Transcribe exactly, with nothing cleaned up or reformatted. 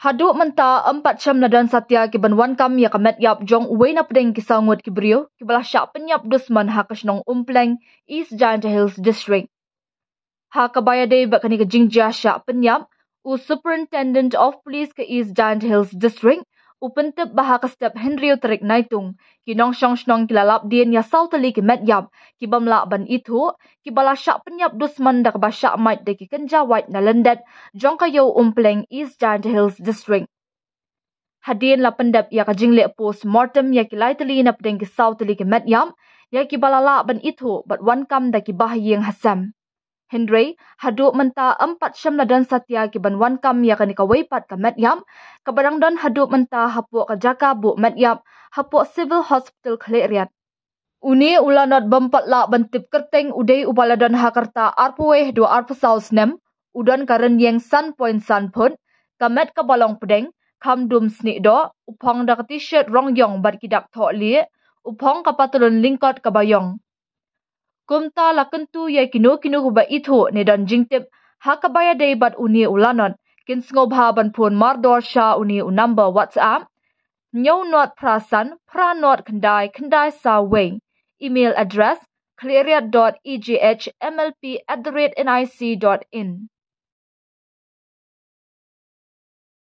Haduh mynta ym pat shym la don satia ki ban wan kam ïa ka met ïap jong uwei na pdeng ki saw ngut ki briew ki ba la shah pynïap dusmon ha ka shnong Umpleng, East Jaintia Hills District. Ha kaba ïadei bad kane ka jingjia shah pynïap, u Superintendent of Police ka East Jaintia Hills District u pyntip ba ha ka step hynriew tarik Naitung, ki nongshong shnong ki la lap dien ïa saw tylli ki met ïap ki bym lah ban ithuh, ki ba la shah pynïap dusmon da kaba shah mait da ki kynja wait na lyndet jong ka ïew Umpleng, East Jaintia Hills District. Hadien la pyndep ïa ka jingleh post mortem ïa ki lai tylli na pdeng ki saw tylli ki met ïap ïa ki ba la lah ban ithuh bad wan kam da ki bahaïing hasem. Hynrei haduh mynta ym pat shym la don satia ki ban wan kam ïa kane kawei pat ka met ïap, kaba dang don haduh mynta hapoh ka jaka buh met ïap hapoh Civil Hospital Khliehriat. Une u Lanot bym pat lah ban tip kyrteng u dei u ba la don ha ka rta arphew wei haduh arphew saw snem, u don ka rynïeng san point san phut, ka met kaba long pdeng, kham dum snieh doh, u phong da ka T-shirt rong ïong bad ki dak thoh lieh, u phong ka patlun lyngkot kaba ïong. Kumta la kyntu ïa kino kino kiba ithuh ne don jingtip ha kaba ïadei bad une u Lanot, kin sngewbha ban phone mardor sha une u number WhatsApp: hynñiew not phra san phra not khyndai khyndai saw wei. Email address: khliehriat dot e j h m l p at the rate n i c dot in.